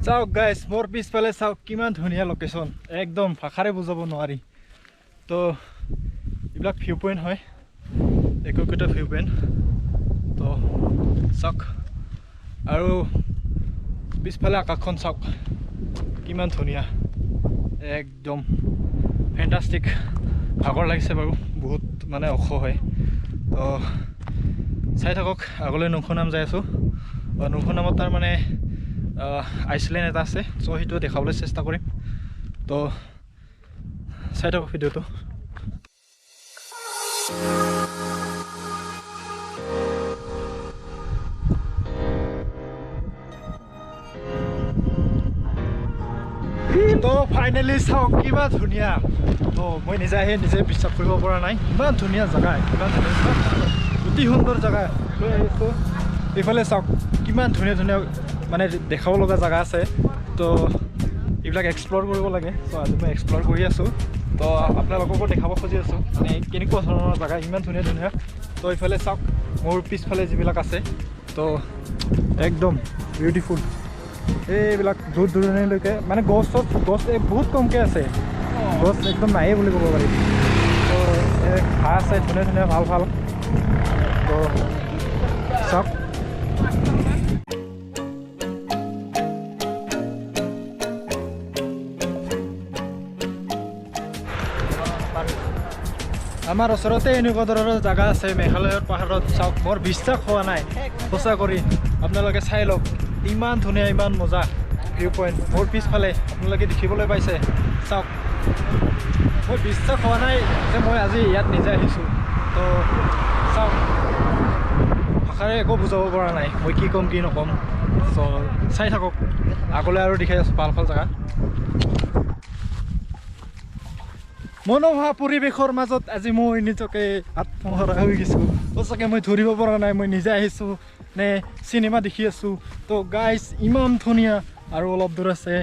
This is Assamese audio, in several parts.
চাওক গাইজ, মোৰ পিছফালে চাওক কিমান ধুনীয়া লোকেশ্যন, একদম ভাষাৰে বুজাব নোৱাৰি। তো এইবিলাক ভিউ পইণ্ট হয়, একো একোটা ভিউ পইণ্ট। তো চাওক, আৰু পিছফালে আকাশখন চাওক কিমান ধুনীয়া, একদম ফেণ্টাষ্টিক। ভাগৰ লাগিছে বাৰু বহুত, মানে ওখ হয়। তো চাই থাকক, আগলৈ নংখুনাম যাই আছোঁ। নংখুনামত তাৰ মানে আইচলেণ্ড এটা আছে, চ' সেইটো দেখাবলৈ চেষ্টা কৰিম। তো চাই থাকক ভিডিঅ'টো। তো ফাইনেলি চাওক কিমান ধুনীয়া। তো মই নিজে আহি নিজে বিশ্বাস কৰিব পৰা নাই, ইমান ধুনীয়া জেগা, ইমান ধুনীয়া, অতি সুন্দৰ জেগা লৈ আহিছোঁ। এইফালে চাওক কিমান ধুনীয়া ধুনীয়া মানে দেখাব লগা জেগা আছে। তো এইবিলাক এক্সপ্ল'ৰ কৰিব লাগে। চ' আজি মই এক্সপ্ল'ৰ কৰি আছোঁ, তো আপোনালোককো দেখাব খুজি আছোঁ মানে কেনেকুৱা ধৰণৰ জেগা, ইমান ধুনীয়া ধুনীয়া। তো এইফালে চাওক মোৰ পিছফালে যিবিলাক আছে, তো একদম বিউটিফুল। এইবিলাক দূৰ দূৰণিলৈকে মানে গছ গছ বহুত কমকৈ আছে, গছ একদম নায়েই বুলি ক'ব পাৰি। তো ঘাঁহ আছে ধুনীয়া ধুনীয়া ভাল ভাল। তো চাওক, আমাৰ ওচৰতে এনেকুৱা ধৰণৰ জেগা আছে মেঘালয়ৰ পাহাৰত। চাওক, মোৰ বিশ্বাস হোৱা নাই সঁচা কৰি, আপোনালোকে চাই লওক, ইমান ধুনীয়া, ইমান মজা ভিউ পইণ্ট। মোৰ পিছফালে আপোনালোকে দেখিবলৈ পাইছে। চাওক, মই বিশ্বাস হোৱা নাই যে মই আজি ইয়াত নিজে আহিছোঁ। তো চাওক, ভাষাৰে একো বুজাব পৰা নাই মই কি ক'ম কি নক'ম। চ' চাই থাকক, আগলৈ আৰু দেখাই আছোঁ ভাল ভাল জেগা। মনোমোহা পৰিৱেশৰ মাজত আজি মই নিজকে আত্মহাৰা হৈ গৈছোঁ। সঁচাকৈ মই ধৰিব পৰা নাই মই নিজে আহিছোঁ নে চিনেমা দেখি আছোঁ। তো গাইজ ইমান ধুনীয়া, আৰু অলপ দূৰ আছে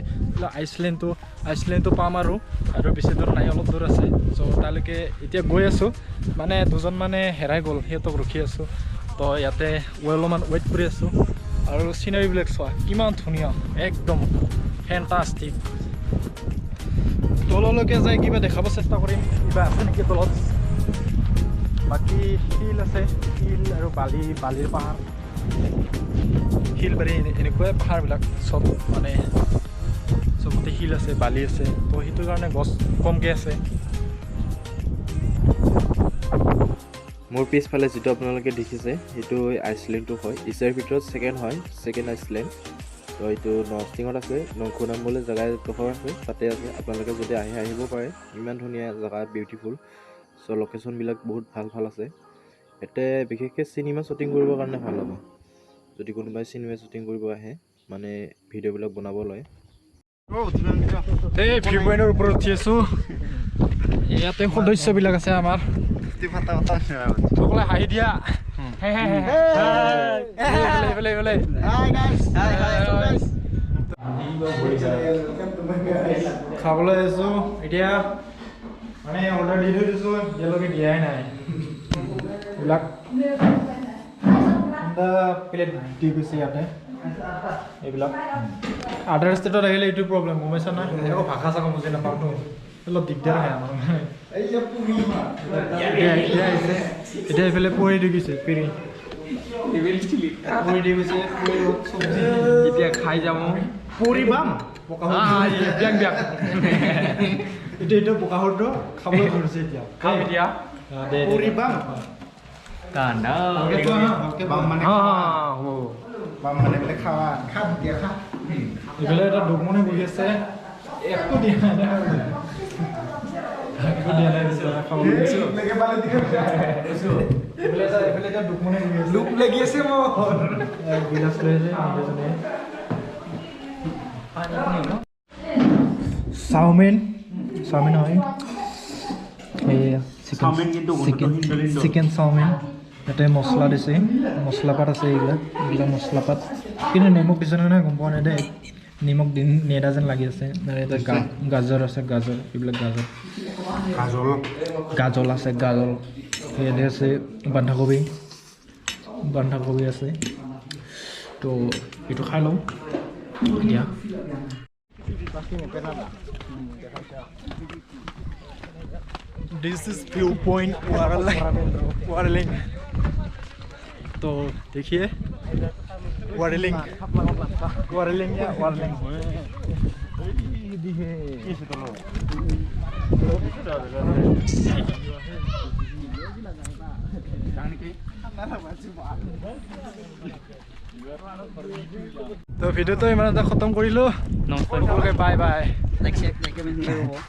আইচলেণ্ডটো, আইচলেণ্ডটো পাম আৰু, আৰু বেছি দূৰ নাই, অলপ দূৰ আছে। চ' তালৈকে এতিয়া গৈ আছোঁ। মানে দুজন মানে হেৰাই গ'ল, সিহঁতক ৰখি আছোঁ। তো ইয়াতে অলপমান ৱেইট কৰি আছোঁ। আৰু চিনাৰীবিলাক চোৱা কিমান ধুনীয়া, একদম ফেণ্টাষ্টিক। তললৈকে যাই কিবা দেখাব চেষ্টা কৰিম, কিবা আছে নেকি তলত। বাকী শিল আছে, শিল আৰু বালি, বালিৰ পাহাৰ, শিল বালি এনেকুৱাই পাহাৰবিলাক চব, মানে চবতে শিল আছে, বালি আছে। তো সেইটো কাৰণে গছ কমকৈ আছে। মোৰ পিছফালে যিটো আপোনালোকে দেখিছে সেইটো আইচলেণ্ডটো হয়, এছিয়াৰ ভিতৰত ছেকেণ্ড হয়, ছেকেণ্ড আইচলেণ্ড। তো এইটো নৰ্থ আছে, নংখুনাম বুলি জেগা এডোখৰ আছে, তাতে আছে। আপোনালোকে যদি আহে আহিব পাৰে, ইমান ধুনীয়া জেগা, বিউটিফুল। চ' লোকেশ্যনবিলাক বহুত ভাল ভাল আছে। ইয়াতে বিশেষকৈ চিনেমা শ্বুটিং কৰিবৰ কাৰণে ভাল হ'ব, যদি কোনোবাই চিনেমা শ্বুটিং কৰিব আহে, মানে ভিডিঅ'বিলাক বনাব লয়। এই ভিউ পইণ্টৰ ওপৰত উঠি আছোঁ, ইয়াতে সদস্যবিলাক আছে আমাৰ। সকলোৱে হাঁহি দিয়া। খাবলৈ আহিছোঁ এতিয়া, মানে অৰ্ডাৰ দি থৈ দিছোঁ, এতিয়ালৈকে দিয়াই নাই। এইবিলাক প্লেট দি গৈছে ইয়াতে। এইবিলাক আদাৰ ষ্টেটত আহিলে এইটো প্ৰব্লেম, গম পাইছা নহয়? একো ভাষা চাখা বুজি নাপাওঁতো, অলপ দিগদাৰ হয় আমাৰ। এতিয়া এইফালে পুৰি দি গৈছে, পিৰি পুৰি দি গৈছে, চব্জি এতিয়া খাই যাব। পুৰি বাম বিয়াক বিয়াক। এতিয়া এইটো পকা সৰুটো খাবলৈ ধৰিছে, এতিয়া খাম এতিয়া পুৰি বাম। এইফালে এটা দুখমণি বহি আছে, একো দিয়া নাই, একো দিয়া নাই, লোক লাগি আছে। গিলাচ লৈ আছে মানুহজনে। চাওমিন, চাওমিন হয়, চিকেন চাওমিন। ইয়াতে মছলা দিছে, মছলা পাত আছে, এইবিলাক এইবিলাক মছলা পাত। কিন্তু নিমখ দিছে নহয়, গম পোৱা নাই দেই, নিমখ দি নেদা যেন লাগি আছে। আৰু ইয়াতে গাজৰ আছে, গাজৰ, এইবিলাক গাজৰ, গাজল আছে, গাজল। ইয়াতে আছে বন্ধাকবি, বন্ধাকবি আছে। তো এইটো খাই লওঁ। এতিয়া। This is view point Warling. तो देखिए वारलिंग, वारलिंग या वारलिंग। তো ভিডিঅ'টো ইমানতে খতম কৰিলোঁ। নমস্কাৰ। Bye bye. Like, share, comment.